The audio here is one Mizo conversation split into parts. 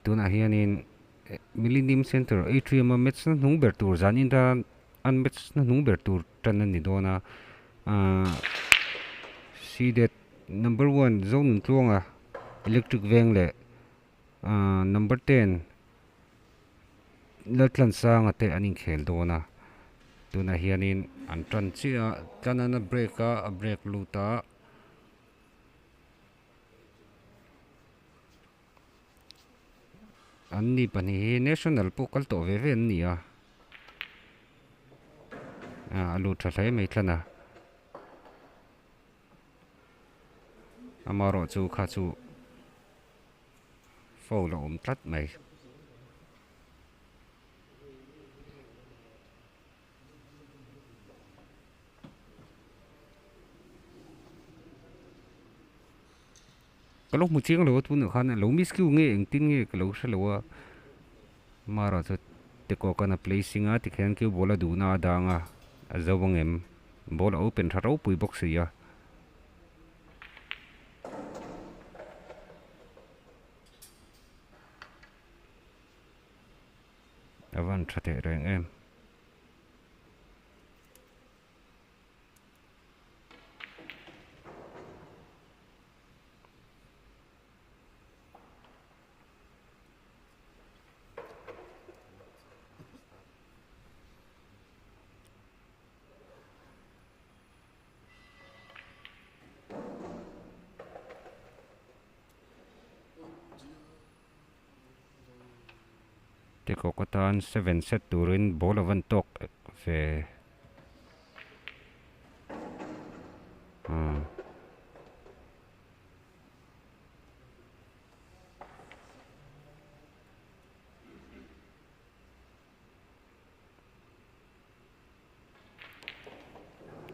Tunah hianin Millennium Centre Atrium a match na hnung ber tur zanin tan an match na hnung ber tur tan a ni dawn a ahh seeded number 1 Zonuntluanga Electric Veng leh ahh number 10 Laltlansanga te an inkhel dawn a tunah hianin an tan chiah a tlanan a break a a break lut a. An ni pahnih hi national pawh kal tawh ve ve an ni a ah a lut tha hle mai thlan a amaherawh chu kha chu foul a awm tlat mai. Ka lo hmu chiang lo a tunah khan a lo miscue nge engtin nge ka lo hre lo a mara chu tekawk an a placing a tikhian cue ball a duhna a dang a a zo ang em ball a open tha ropui bawk si a. A van tha teh reng em. Tikawk atan seven set turin ball a van tawk ve umm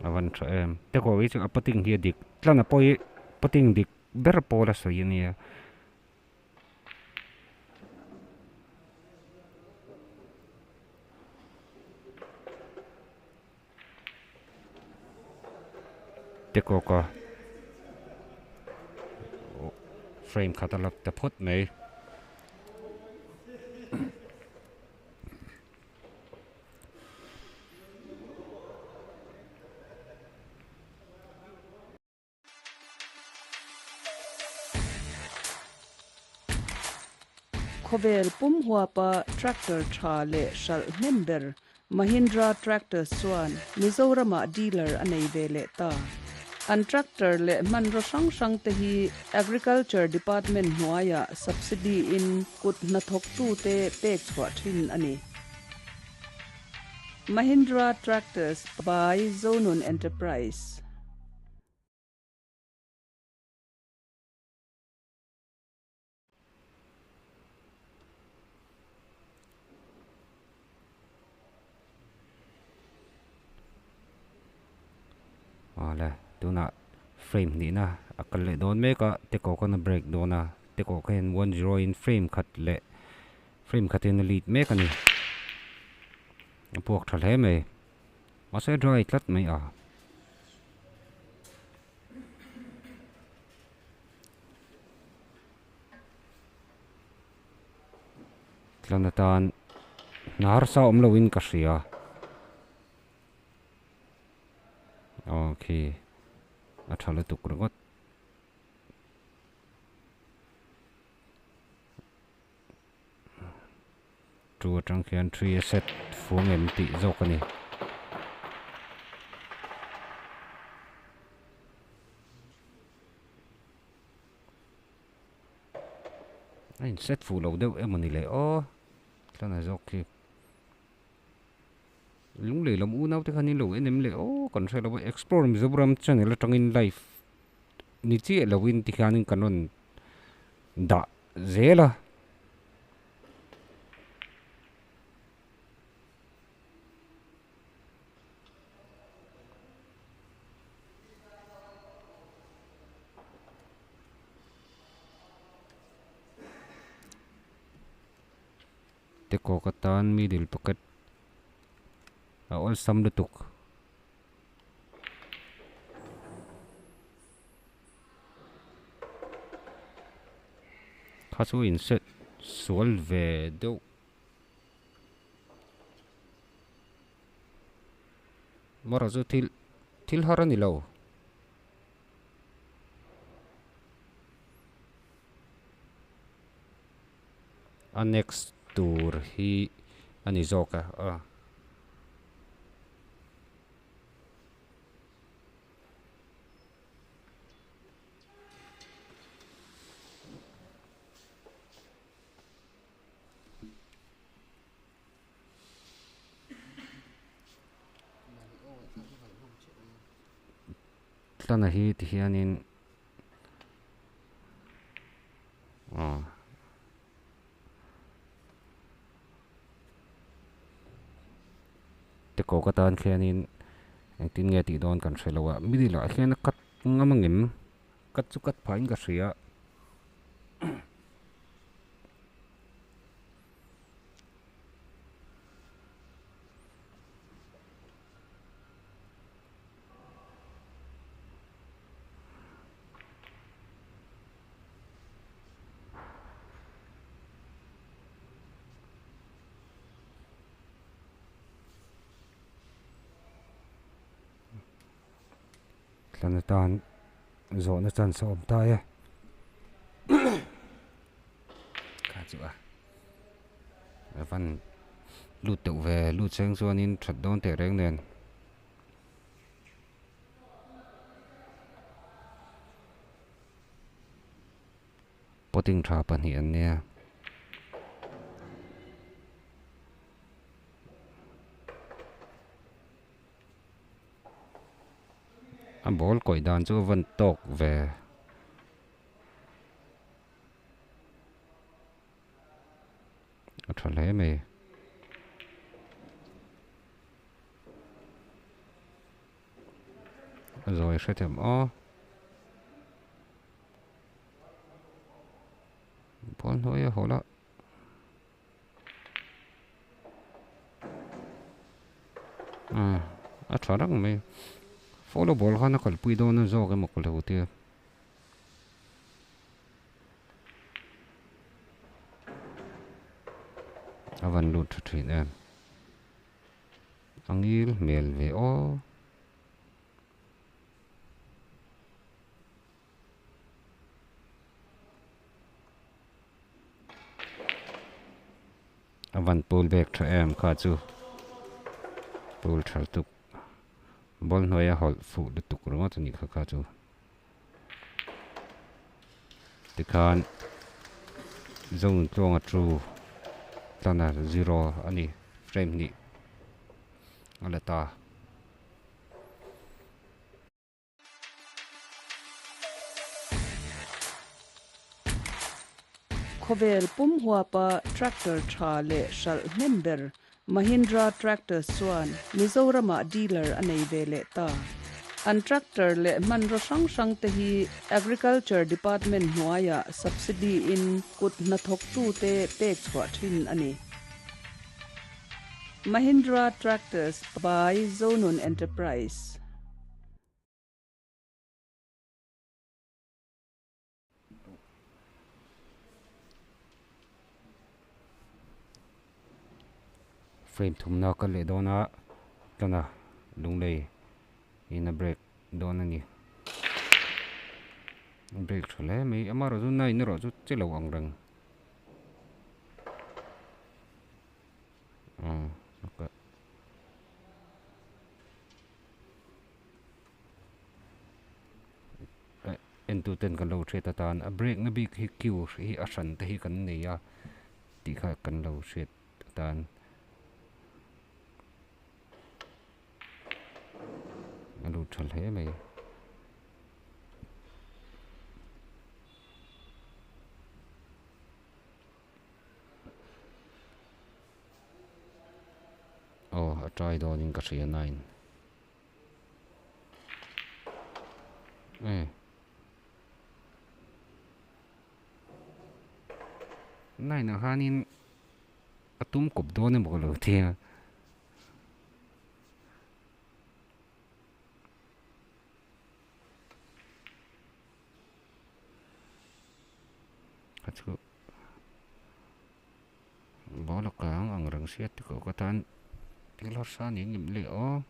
a van tha em tikawk hi chu a putting hi a dik tlan a pawi putting dik ber pawl a sawi a nia. Tekawk a frame khat a la ta phawt mai. Khawvel pum huapa tractor tha leh hralh hnem ber Mahindra Tractors chuan Mizoramah dealer a nei ve leh ta. An tractor leh hmanraw hrang hrang te hi Agriculture Department hnuaiah subsidy in kut hnathawktute pek chhuah thin a ni. Mahindra Tractors by Zonun Enterprise. Awle tunah frame hnihna a kal leh dawn mek a tekawk a break dawn a tekawk hian 1-0 in frame khat leh frame khatin a lead mek a ni a puak tha hle mai mahse dry tlat mai a. Tlan atan hna harsa awm loin ka hria. Aw khi a tha lutuk ringawt. Two atang khian three a set fuang em tih zawk a ni. A in set fuh lo deuh emaw ni le aw thlana zawk khi lunglei lam unau te khan in lo en em le aw kan hre lo a explore Mizoram channel atangin live ni chiah lo in tikhianin kan rawn dah zel a. Tekawk atan middle pocket a awlsam lutuk. Kha chu in set Sual ve deuh. Mara chu thil thil har a ni lo. A next tur hi a ni zawk a a. Tlana hi ti hianin aw te kawk atan khianin engtin nge tih dawn kan hre lo a middle ah hian a cut ngam angem cut chu cut phah in ka hria. Tlan atan zawhna chance a awm ta e kha chu a van lut deuh ve lut seng chuanin that dawn teh reng nen. Potting tha pahnih an nia. A ball kawih dan chu a van tawk ve. A tha hle mai. A zawi hre them aw. Ball hnuai a haw la. A tha reng mai. Follow ball khan a kalpui dawn a zawk emaw ka lo tia. A van lut tha thin em. A ngil hmel ve aw. A van pool bag tha em kha chu pool tha lutuk ball hnuai a hawlh fuh lutuk ringawt a nih kha kha chu tikhan zone tluanga chu tlana zero a ni frame hnih a la ta. Khawvel pum huapa tractor tha leh hralh hnem ber Mahindra Tractors chuan Mizoramah dealer a nei ve leh ta. An tractor leh hmanraw hrang hrang te hi Agriculture Department hnuaiah subsidy in kut hnathawktute pek chhuah thin a ni. Mahindra Tractors by Zonun Enterprise. Frame thumna kal leh dawn a tana lunglei in a break dawn a ni break tha hle mai amaherawh chu nine erawh chu che lo ang reng. Entuten kan lo hriat atan a break na bik hi queue hi a hran te hi kan nei a tih kha kan lo hriat atan a lut tha hle mai. Aw a try dawnin ka hria nine. Eh. Nine ah khanin a tum kawp dawn emaw ka lo tia. A chu. A la kang ang reng sia ti ko ka tan thil harsa ni ngim le aw.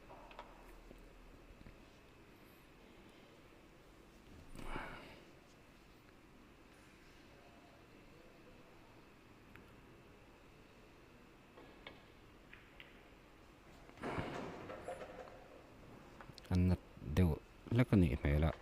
An nat deuh hlek a nih hmel a.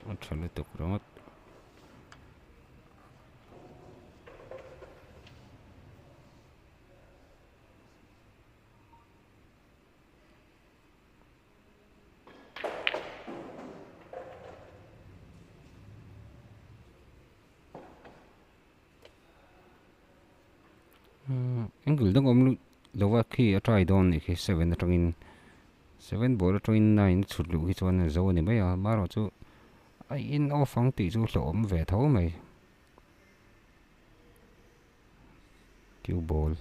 A tha lutuk ringawt. Angle dang awm lo a khi a try dawn anih khi seven atangin seven ball atangin nine a chhut luh hi chuan a zo a ni mai a amaherawhchu a in off ang tih chu hlauhawm ve tho mai cue ball.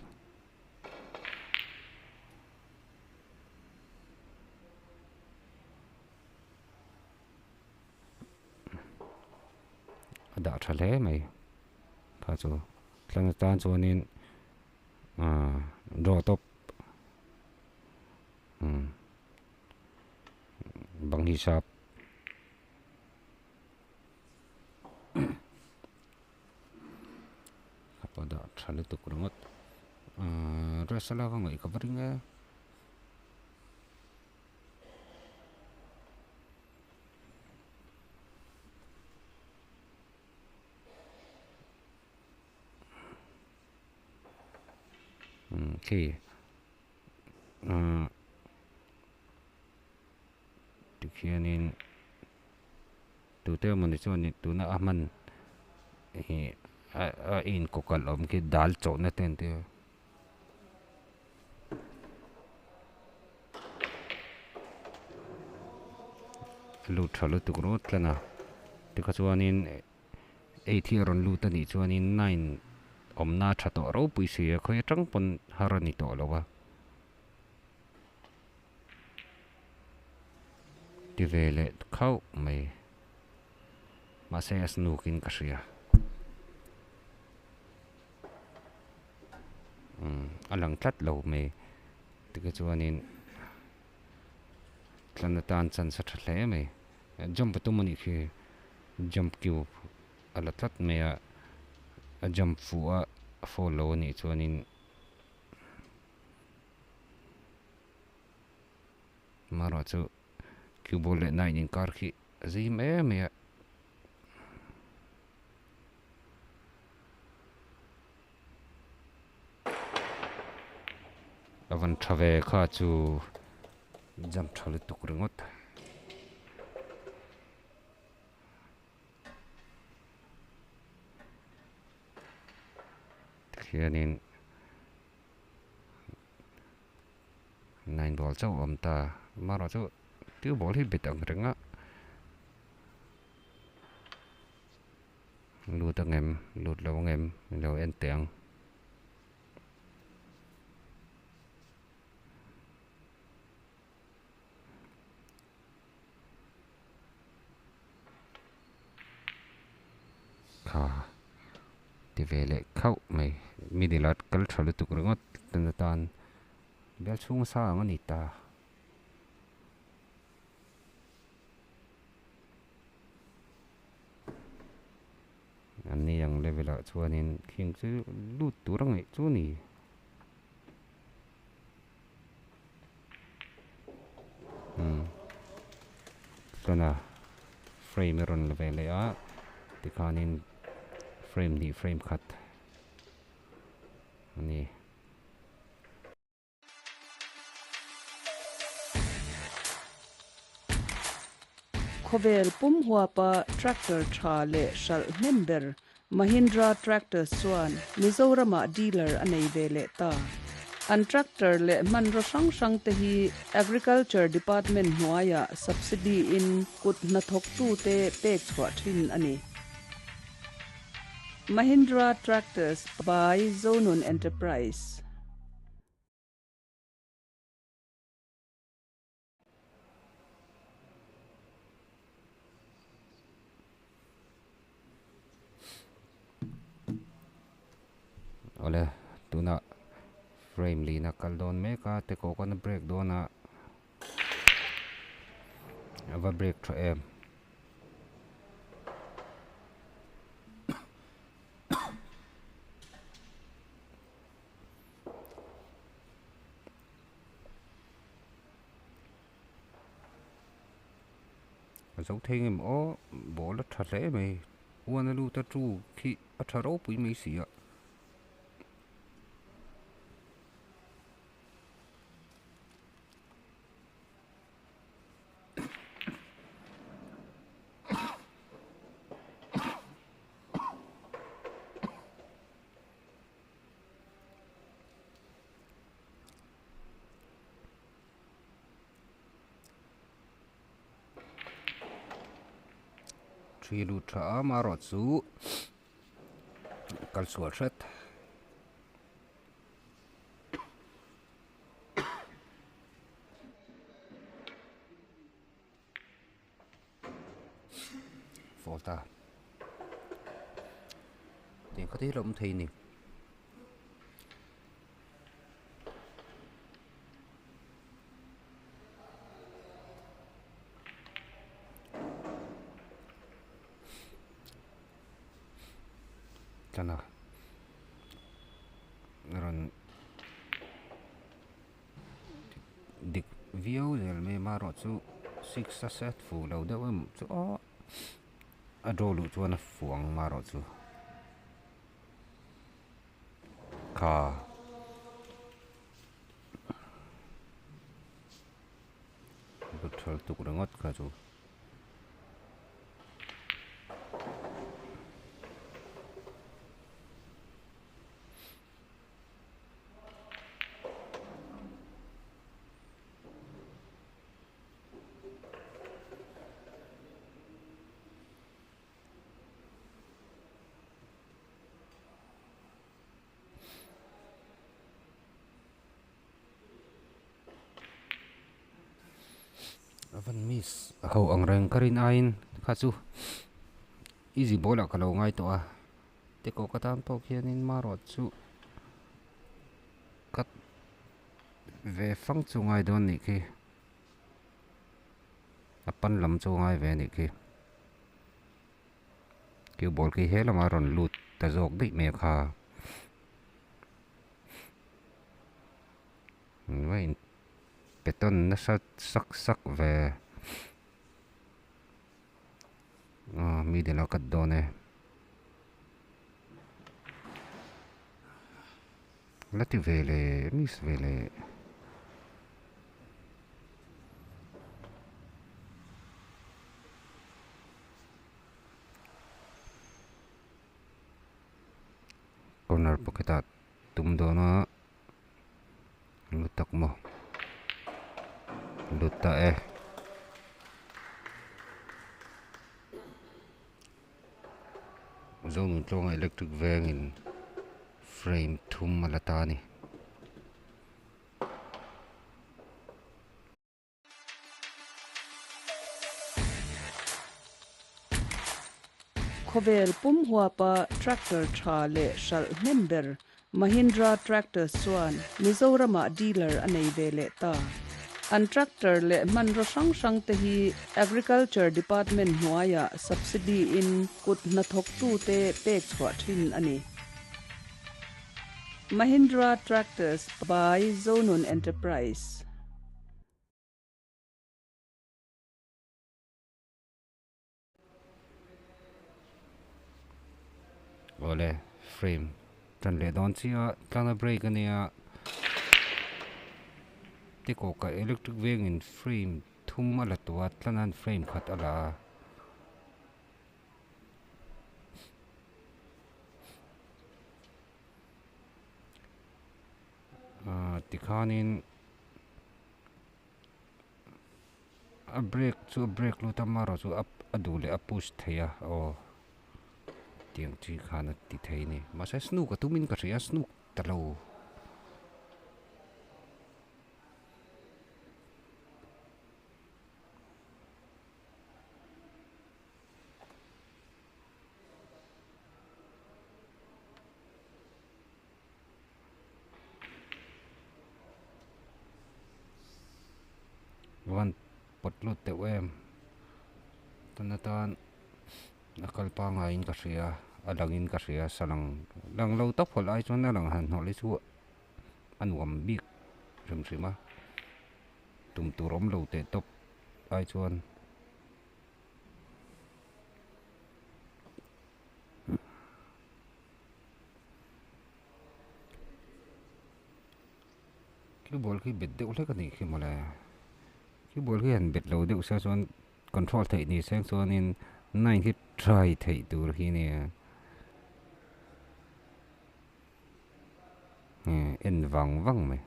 A dah tha hle mai kha chu tlang atan chuanin ahh draw tawp umm bang hisap a pawh dah tha lutuk ringawt ahh dress a lak a ngaih ka va ring e. Khi tikhianin tute emawni chuan tuna a hman ih a inkawkalh awm khi dal chawhna te an tia. Lut tha lutuk rawt tlan a tikha chuanin eight hi a rawn lut a nih chuanin nine awmna a tha tawh ropui si a khawi atang pawn har a ni tawh lo a ti ve leh khauh mai mahse a snukin ka hria. Umm a lang tlat lo mai tikha chuanin tlan atan chance a tha hle mai jump a tum a nih khi jump cube a la tlat mai a a jump fuh a a fall lo a nih chuanin amaherawhchu cue ball leh nine inkar khi a zim em mai a. A van tha ve kha chu jump tha lutuk ringawt. Tikhianin nine ball chauh a awm ta amaherawhchu two ball hi bet ang reng a. Lut ang em? Lut lo ang em? I lo en teh ang. Kha ti ve leh khauh mai. Middle a kal tha lutuk ringawt tan atan bial chhung sa ang a ni ta. An ni ang level ah chuanin khing chu lut tur a ngaih chu a ni. Umm tuna frame a rawn la ve leh a tikhanin frame hnih frame khat a ni. Khawvel pum huapa tractor tha leh hralh hnem ber Mahindra Tractors chuan Mizoramah dealer a nei ve leh ta. An tractor leh hmanraw hrang hrang te hi Agriculture Department hnuaiah subsidy in kut hnathawktute pek chhuah thin a ni. Mahindra Tractors by Zonun Enterprise. Awle tunah frame lina kal dawn mek a te kawk a break dawn a a va break tha em. A zo thei ngem aw ball a tha hle mai uan a lut a tu khi a tha ropui mai si a. Thi lut tha a amaherawh chu kal sual hret. Fault a tiang kha thil a awm thei a ni. Tana rawn dik viau zel mai amaherawh chu six a set fuh lo deuh em chu aw a draw luh chuan a fuh ang amaherawh chu kha. Buthal tuk ringawt kha chu. A van miss a ho ang reng ka rin aiin kha chu easy ball ah ka lo ngai tawh a te kawk atan pawh khianin marawh chu cut ve fang chu ngai dawn nih khi a pan lam chu ngai ve nih khi cue ball khi he lamah a rawn lut ta zawk daih mai a kha. Vawiin peton nasa sak sak ve aw middle a cut dawn e la ti ve le miss ve le. Corner pocket ah tum dawn a. Lu tak maw lu ta e Zonun tlawnga electric vengin frame thum a la ta a ni. Khawvel pum huapa tractor tha leh hralh hnem ber Mahindra Tractors chuan Mizoramah dealer a nei ve leh ta. An tractor leh hmanraw hrang hrang te hi Agriculture Department hnuaiah subsidy in kut hnathawktute pek chhuah thin a ni. Mahindra Tractors by Zonun Enterprise. Awle frame tan leh dawn chiah a tlana break a nia te kawkah electric vengin frame thum a la tawh a tlana'n frame khat a la a. Ahh tikhanin a brake chu a brake lut a marawh chu a duh leh a push thei a aw tiang chi khan a ti thei a ni mahse snook a tumin ka hria a snook ta lo. pawt lut deuh em tan atan a kal pangaiin ka hria a langin ka hria salang lang lo tak hawlh ai chuan a lang han hnawlh hi chu a nuam bik hrim hrim a tum tur awm lo teh tawp ai chuan. Khi ball khi bet deuh hlek a nih khi mawle khi ball khi han bet lo deuh se chuan control theih ni se chuanin nine khi try theih tur hi nia en vang vang mai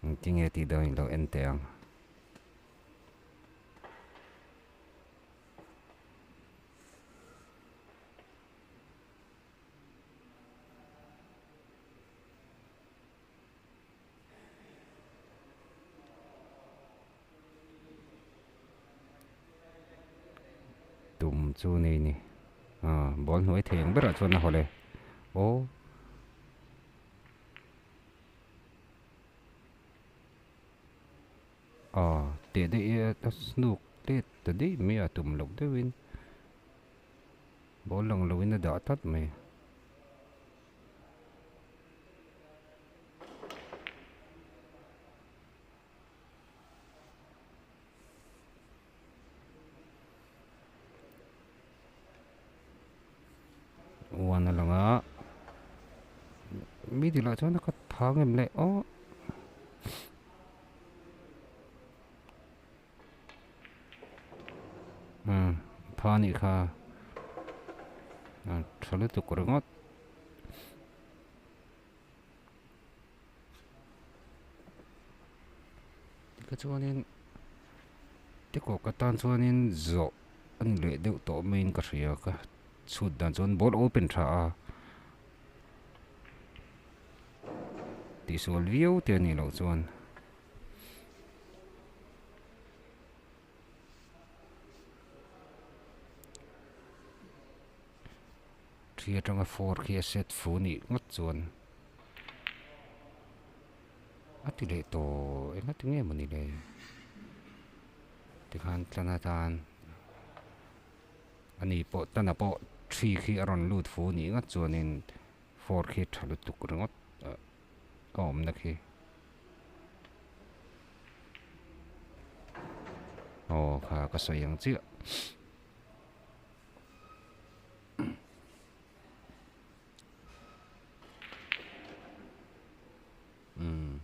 engtinge tih dawn ilo en teh ang. Tum chu nei ni ah ball hnuai thei ang berah chuan a hawlh e aw. Ah teh daih e a snook let ta daih mai a tum loh deuhin ball lang loin a dah tlat mai. Uan a lang a mi dil ah chuan a khat phang em le aw umm pha anih kha a tha lutuk ringawt. Tichuanin tikawk atan chuanin zawh a ni leh deuh tawh maiin ka hria ka chhut dan chuan ball open tha a tihsual viau te a nih loh chuan. Thi atanga four khi a set fu nih ngawt chuan a ti leh tawh eng ati nge mawni le tikhan tlan atan ani pawh tana pawh thi khi a rawn lut fu nih ngawt chuanin four khi tha lutuk ringawt a awmna khi aw kha ka sawi ang chiah. Umm.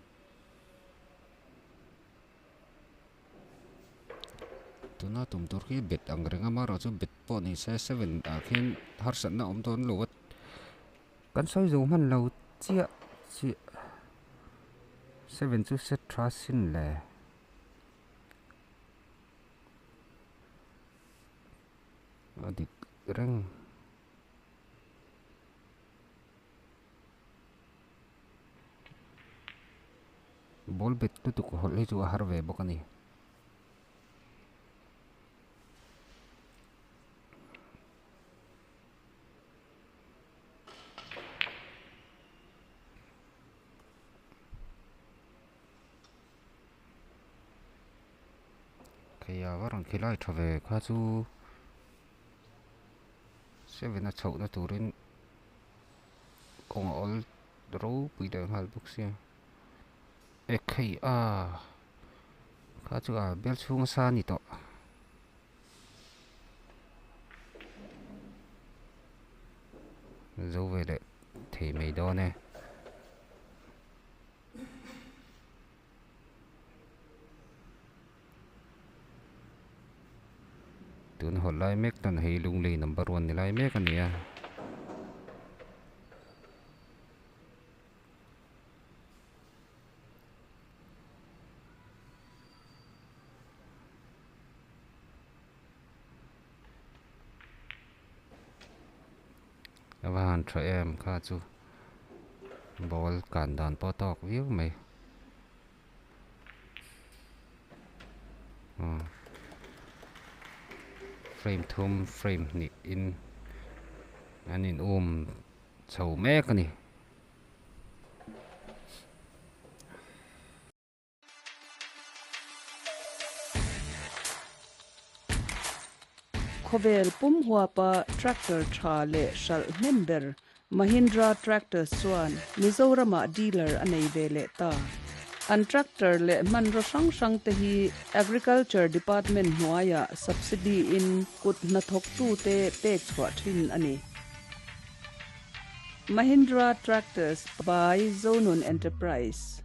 Tuna tum tur khi bet ang reng a marawh chu bet pawh ni se seven ah khian harsatna awm dawn lo a kan sawi zo hman lo chiah chiah seven chu set tha sin le. A dik reng. Ball bet lutuk hawlh hi chu a har ve bawk a ni. Kei a va rawn khilai tha ve kha chu seven a chhohna turin kawng a awl ropui leh nghal bawk sia e khei a kha chu a bel chhung a sa a ni tawh. Zo ve leh thei mai dawn e. Tun hawlh lai mek tan hei lunglei number one ni lai mek a ni a. A va han tha em kha chu ball kan dan pawh a tawk viau mai aw frame thum frame hnih in an in um chho mek a ni. Khawvel pum huapa tractor tha leh hralh hnem ber Mahindra Tractors chuan Mizoramah dealer a nei ve leh ta. An tractor leh hmanraw hrang hrang te hi Agriculture Department hnuaiah subsidy in kut hnathawktute pek chhuah thin a ni. Mahindra Tractors by Zonun Enterprise.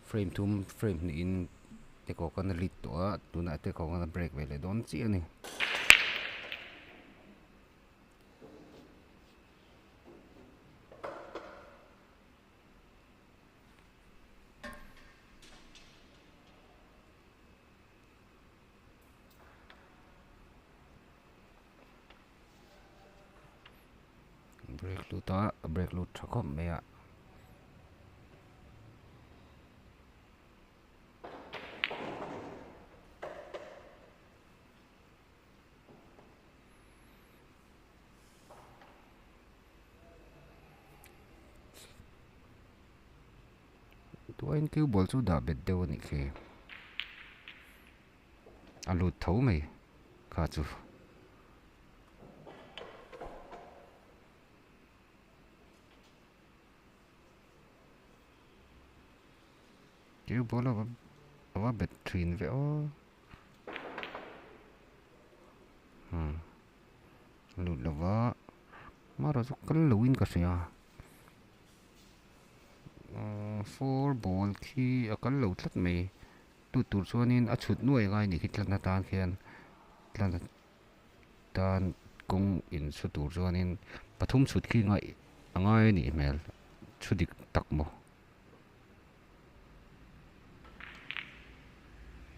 Frame thum frame hnih in te kawk an lit tawh a tunah te kawk an break ve leh dawn chiah a ni. Break lut a a break lut tha khawp mai a. Tuain cue ball chu dah bet deuh a nih khi a lut tho mai kha chu. Cue ball a va bet thin ve aw umm lut lova marawh chu kal lo in ka hria. Four ball khi a kal lo tlat mai tu tur chuanin a chhut nuai ngai ni khi tlat atan khian tlat atan kawng in chhu tur chuanin pathum chhut khi ngaih a ngai a nih hmel thu dik tak maw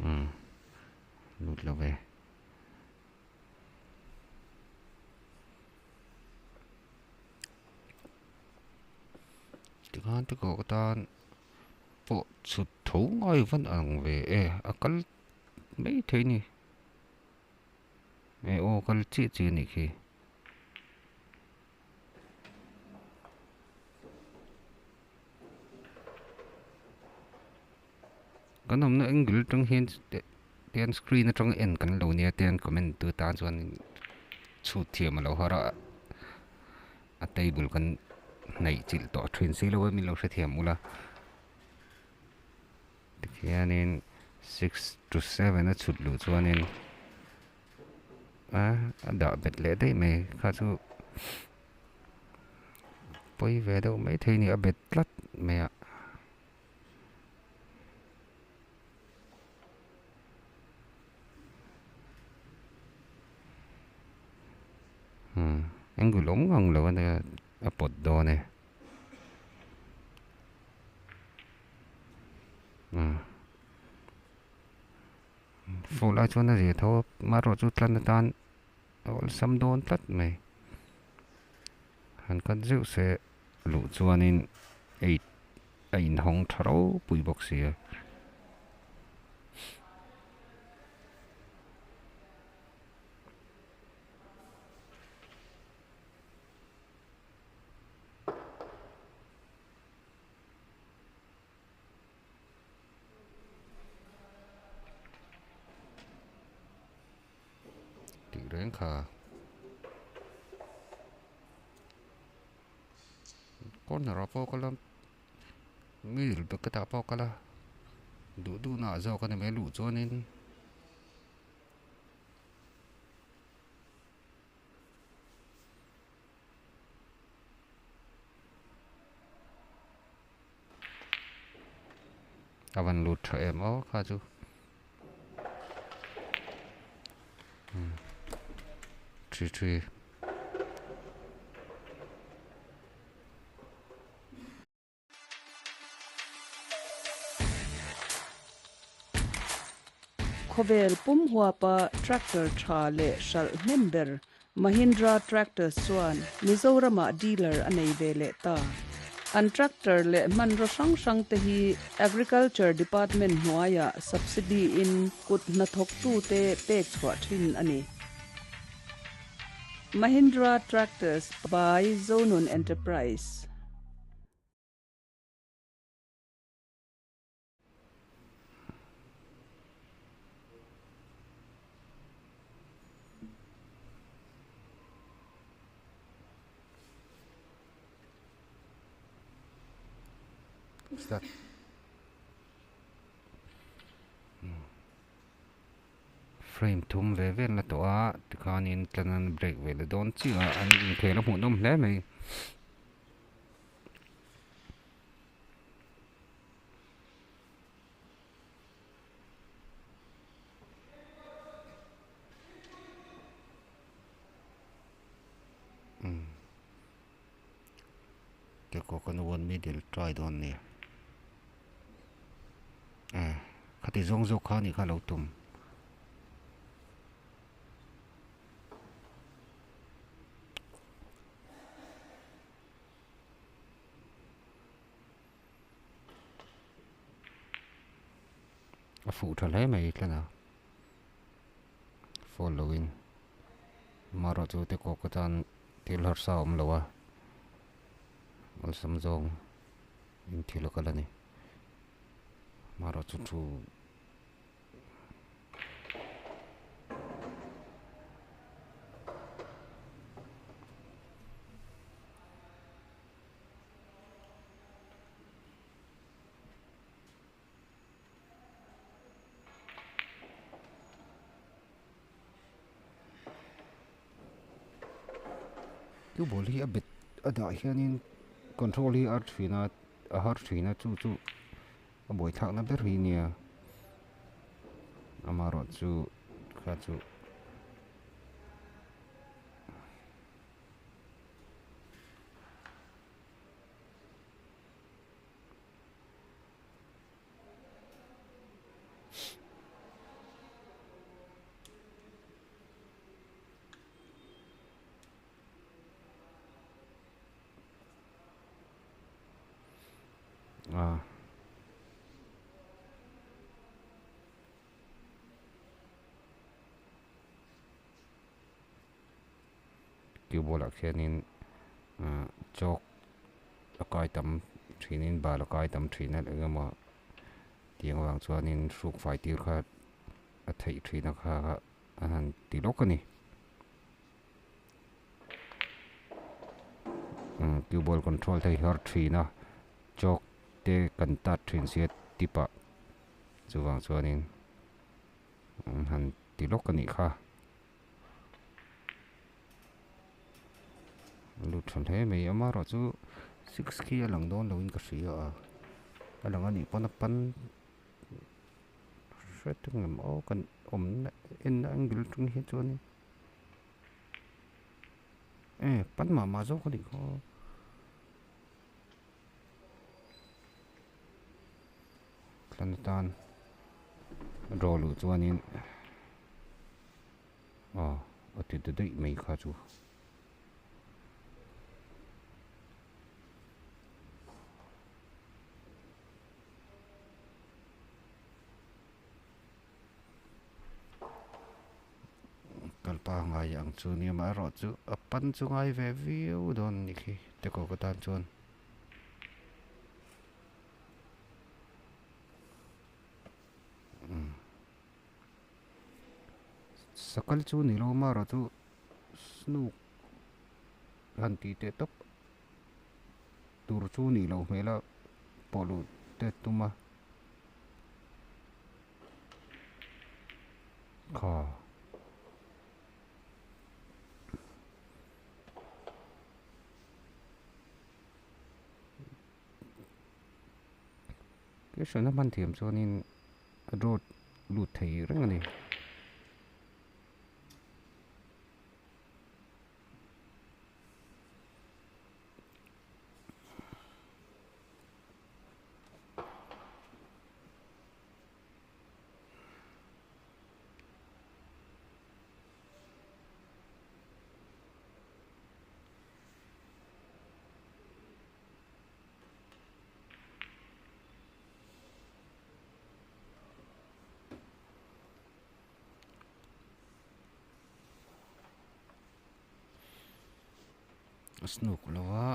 umm lut lo ve. Tikhan te kawh tan pawh chhut tho ngai van ang ve e a kal mai thei a ni e aw kal chiah chiah a nih khi. Kan awmna angle atang hian tian screen atanga en kan lo nia tian comment tu tan chuan chhut thiam a lo har a a table kan hnaih chilh tawh thin si lo a min lo hrethiam ula tikhianin six to seven a chhut luh chuanin a a dah bet leh daih mai kha chu pawi ve deuh maithei a ni a bet tlat mai a. Umm angle awm ngang lo a nia a pawt dawn e umm fuh lai chuan a zir tho a amaherawh chu tlan atan a awlsam dawn tlat mai han cut zeuh se luh chuanin eight a inhawng tha ropui bawk si a. Tih reng kha. Corner ah pawh kal a middle bucket ah pawh kal a duh duh na ah zawk a ni mai luh chuanin a van lut tha em aw kha chu three three. Khawvel pum huapa tractor tha leh hralh hnem ber Mahindra Tractors chuan Mizoramah dealer a nei ve leh ta. An tractor leh hmanraw hrang hrang te hi Agriculture Department hnuaiah subsidy in kut hnathawktute pek chhuah thin a ni. Mahindra Tractors by Zonun Enterprise. Start. Frame thum ve vel na tawh a tikhanin tlan an break ve leh dawn chiah a an inkhel a hmuhnawm hle mai. Te kawk an one middle try dawn nia eh khati zawng zawk kha anih kha lo tum. A fuh tha hle mai tlat a phone lo in amaherawh chu te kawk atan thil harsa a awm lo a awlsam zawng in thil a kal a ni amaherawh chu thu. Chu ball hi a bet a dah hianin control hi a har thin a a har thin a chu chu a buaithlakna ber hi nia amaherawhchu kha chu. A. Cue ball ah khianin chalk a kai tam thinin bal a kai tam thin a eng emaw tiang avang chuanin hruk fai tir kha a theih thin a kha a han ti lawk a ni. Cue ball control te hi har thin a chalk te kan tat thin sia tip ah chuvang chuanin an han ti lawk a nih kha. Lut tha hle mai amaherawh chu six khi a lang dawn loin ka hria a a lang anih pawn a pan hret ang em aw kan awmna enna angle atang hi chuanin e pan mah mah zawk anih kha. Thlan atan draw luh chuanin aw a ti ta daih mai kha chu. Kalpa ngai ang chu nia amaherawh chu a pan chu ngai ve viau dawn a nih khi te kawk atan chuan. Sakal chu ni lo amaherawh chu snook han tih teh tawp tur chu nih loh hmel a pawh luh te tum a kha. Question a hman thiam chuanin a draw lut thei reng a ni. A snook lo a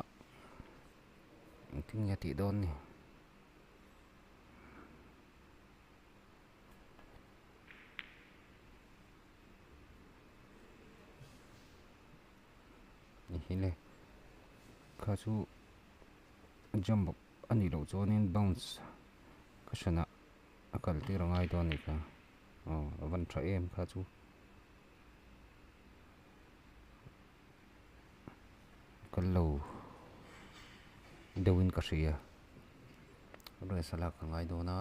engtin nge a tih dawn ni. Ni le kha chu jump a nih loh chuanin bounce ka hranah a kal tir a ngai dawn a ni kha aw a van tha em kha chu. Kal lo deuhin ka hria rest a lak a ngai dawn a.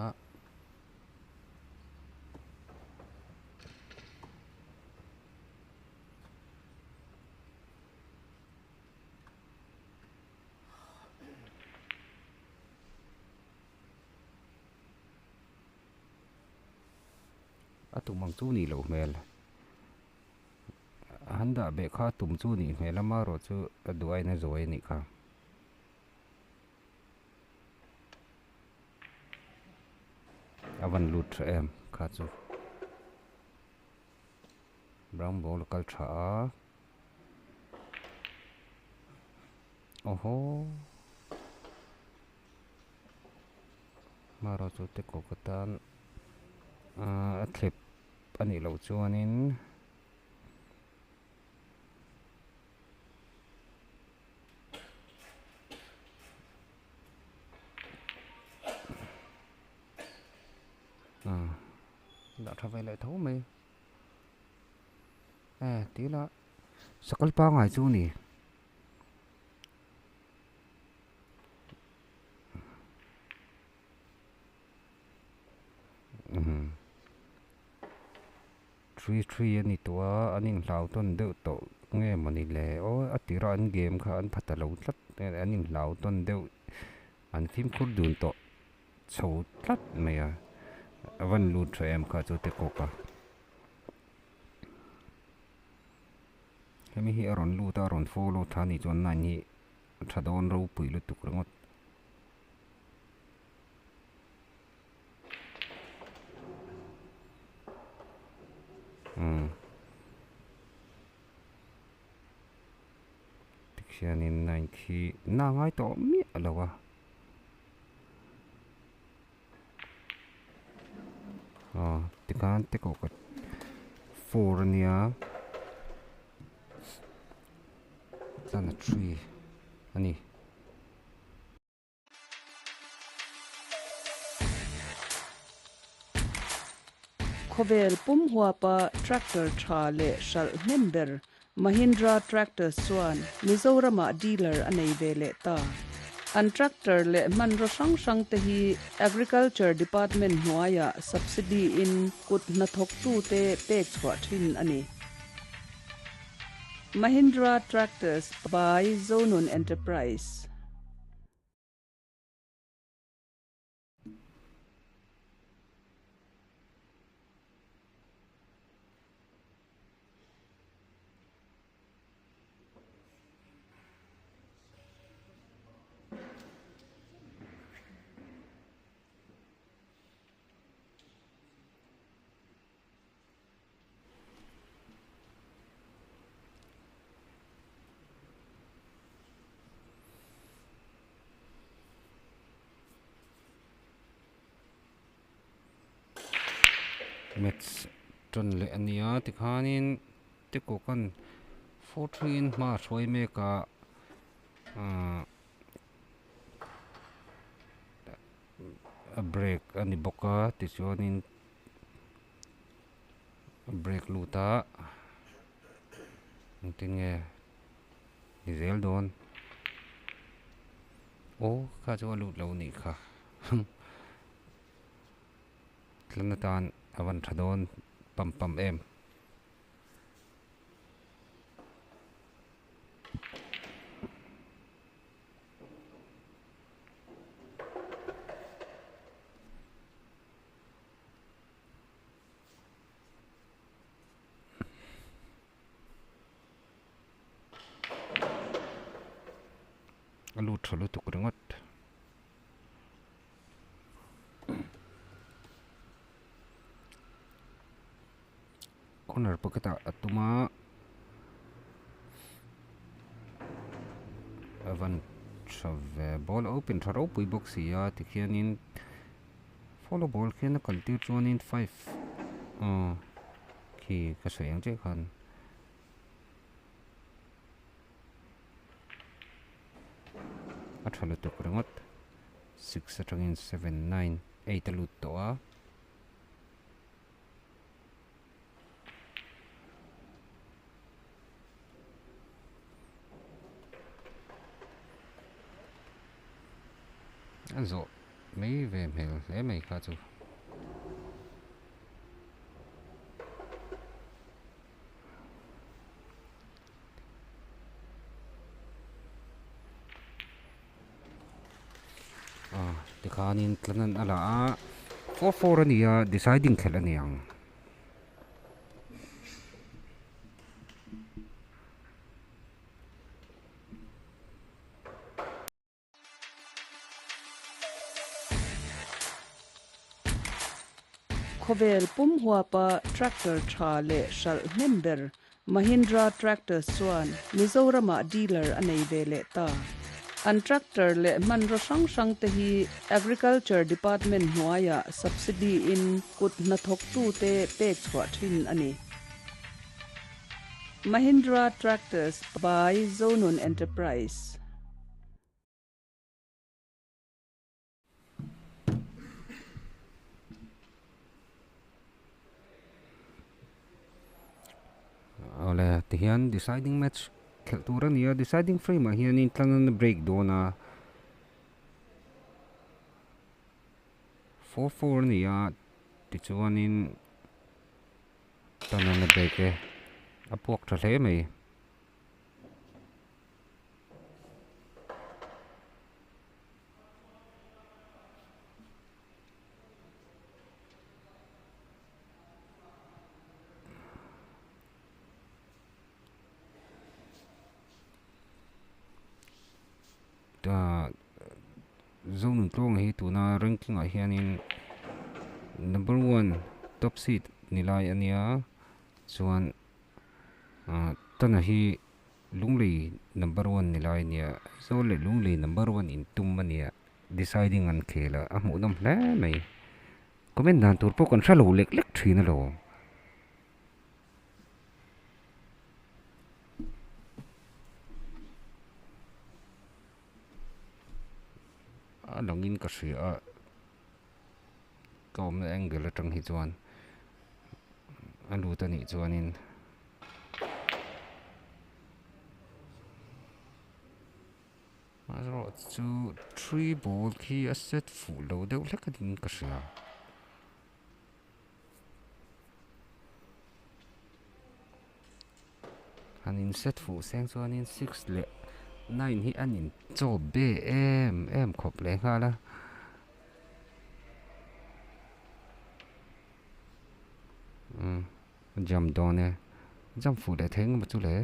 A tum ang chu nih loh hmel. A han dah beh kha a tum chu nih hmel a marawh chu a duh aiin a zawi a nih kha. A van lut tha em kha chu. Brown ball a kal tha a. Awhaw. Marawh chu te kawk atan a thlep a nih loh chuanin dah tha ve leh tho mai e tila sakal pangai chu a ni. Three three a ni tawh a an inhlau tawn deuh tawh nge mawni le aw a tirah an game kha an pha ta lo tlat an inhlau tawn deuh an fimkhur dun tawh chho tlat mai a a van lut tha em kha chu te kawk a. Hemi hi a rawn lut a a rawn follow tha a nih chuan nine hi a tha dawn ropui lutuk ringawt. Umm tikhianin nine khi na ngai tawh miah lo a aw tikhan te kawh ka four ania chuan a three a ni. Khawvel pum huapa tractor tha leh hralh hnem ber Mahindra Tractors chuan Mizoramah dealer a nei ve leh ta. An tractor leh hmanraw hrang hrang te hi Agriculture Department hnuaiah subsidy in kut hnathawktute pek chhuah thin a ni. Mahindra Tractors by Zonun Enterprise. Match tan leh a nia tikhanin Tikukan 4-3 in hma a hruai mek a ahh a break a ni bawk a tichuanin a break lut a engtin nge ni zel dawn aw kha chu a lut lo anih kha tlan atan a van tha dawn pam pam em. A lut tha lutuk ringawt. Corner pakhatah a tum a. tha ve ball a open tha ropui bawk si a tikhianin follow ball khian a kal tir chuanin five aw khi ka sawi ang chiah khan. A tha lutuk ringawt six atangin seven nine eight a lut tawh a. A zawh mai ve hmel hle mai kha chu. Ah tikhanin tlanan a la a 4-4 a ni a deciding khelh a ni ang. Khawvel pum huapa tractor tha leh hralh hnem ber Mahindra Tractors chuan Mizoramah dealer a nei ve leh ta. An tractor leh hmanraw hrang hrang te hi Agriculture Department hnuaiah subsidy in kut hnathawktute pek chhuah thin a ni. Mahindra Tractors by Zonun Enterprise. Awle tihian deciding match khelh tur a ni a deciding frame ah hianin tlang an break dawn a 4-4 a ni a tichuanin tan an break e a puak tha hle mai. Zonun tluanga hi tuna ranking ah hianin number one top seed ni lai a nia chuan tana hi Lunglei number one ni lai a nia, Aizawl leh Lunglei number one in tum a nia, deciding an khel a, a hmuhnawm hle mai. Comment dan tur pawh kan hre lo lek lek thin alawm. A langin ka hria a, ka awmna angle atang hi chuan a lut a nih chuanin. Erawh chu three ball khi a set fuh lo deuh hlek a ding ka hria. Han in set fuh seng chuanin six leh nine hi an in chaw be em em khawp leh nghal a. Umm jam dawn e jam fuh leh thei engemaw chu le.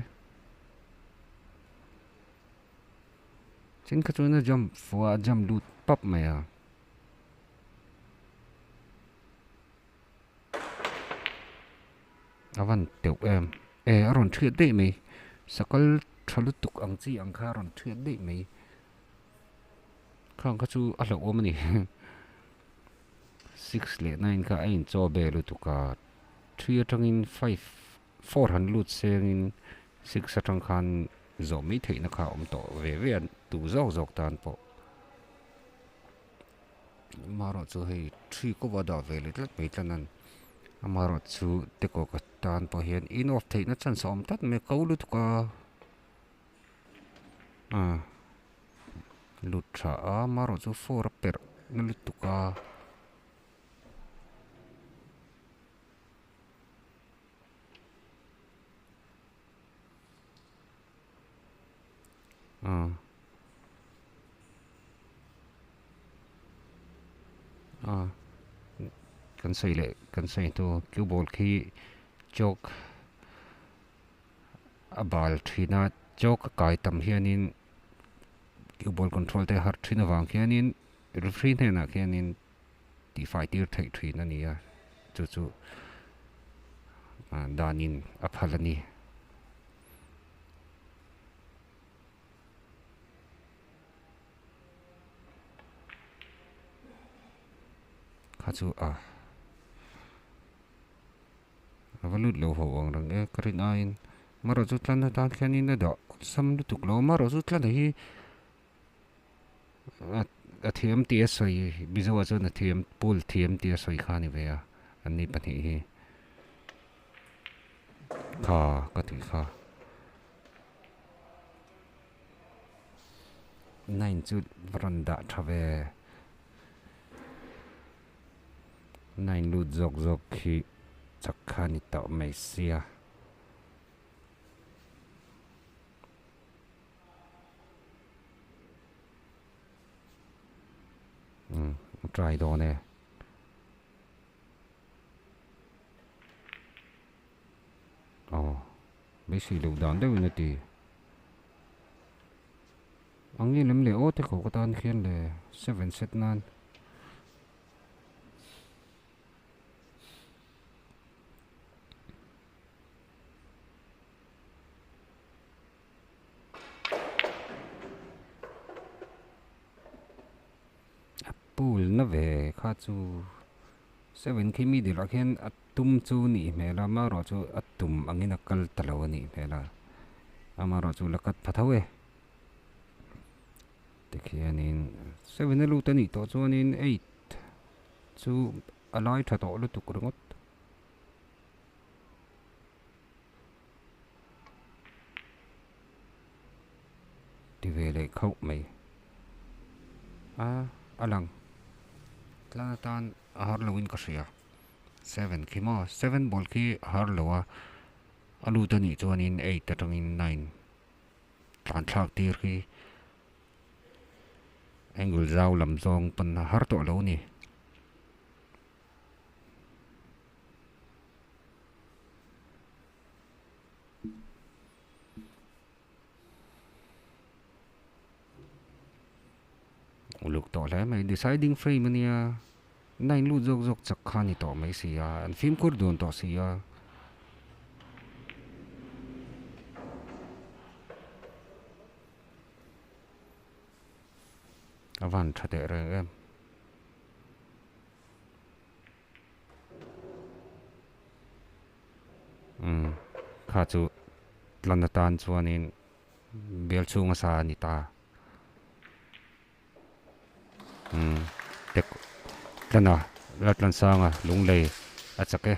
Tin kha chuan a jump fuh a a jump lut pap mai a. A van teuh em e a rawn thiat daih mai sakal tha lutuk ang chi ang kha a rawn thiat daih mai khang kha chu a hlauhawm a ni six leh nine kha a inchaw ve lutuk a three atangin five four han lut sengin six atang khan zawh mai theihna kha a awm tawh ve ve a tu zawk zawk tan pawh. Amaherawhchu hei thi kawp a dah ve leh tlat mai tlat a ni. Amaherawhchu tekawk atan pawh hian in off theihna chance a awm tlat mai a ko lutuk a ah lut tha a amaherawhchu four a perh na lutuk a. Ah. Ah. Kan sawi leh kan sawi hnu cue ball khi chalk a bal thin a chalk a kai tam hianin cue ball control te a har thin avang khianin referee hnenah khianin tihfai tir theih thin a ni a chu chu danin a phal a ni. Kha chu a a va lut lo ho ang reng e ka rin aiin marawh chu tlan atan khianin a dah awlsam lutuk lo marawh chu tlan hi a thiam tih a sawi mizo ah chuan a thiam pool thiam tih a sawi kha a ni ve a an ni pahnih hi kha ka tih kha nine chu va rawn dah tha ve nine lut zawk zawk khi chak kha a ni tawh mai sia. Umm a try dawn e. Aw beisei loh dan deuhin a ti. Ang nge lem leh aw te kho ka tan khian le seven set nan. A pool na ve kha chu seven khi mi dirah khian a tum chu nih hmel a amaherawh chu a tum angin a kal ta lo a nih hmel a amaherawh chu la cut pha tho e tikhianin seven a lut a nih tawh chuanin eight chu a lai tha tawh lutuk ringawt. Ti ve leh khauh mai a a lang tlang atan a har lo in ka hria seven khi maw seven ball khi a har lo a a lut a nih chuanin eight atangin nine tlan thlak tir khi angle zau lam zawng pawn a har tawh lo a ni. Uluk tawh hle mai deciding frame ania nine lut zawk zawk chak kha ni tawh mai si a an fimkhur dun tawh si a. A van tha teh reng em. Umm kha chu tlan atan chuanin bial chhunga sa a ni ta. Umm tek tlana la tlan sanga lunglei a chak e.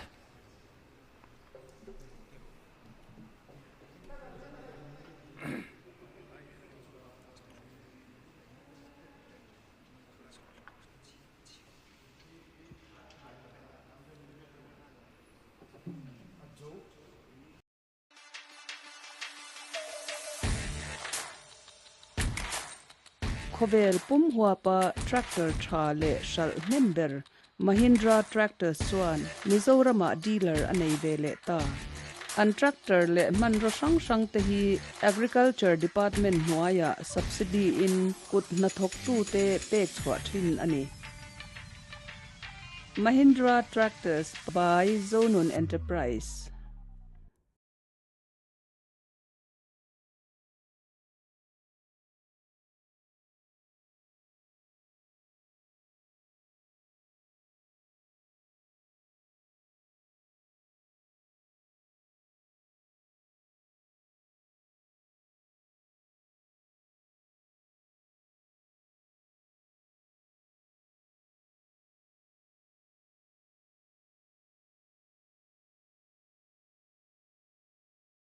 Khawvel pum huapa tractor tha leh hralh hnem ber Mahindra Tractors chuan Mizoramah dealer a nei ve leh ta. An tractor leh hmanraw hrang hrang te hi Agriculture Department hnuaiah subsidy in kut hnathawktute pek chhuah thin a ni. Mahindra Tractors by Zonun Enterprise.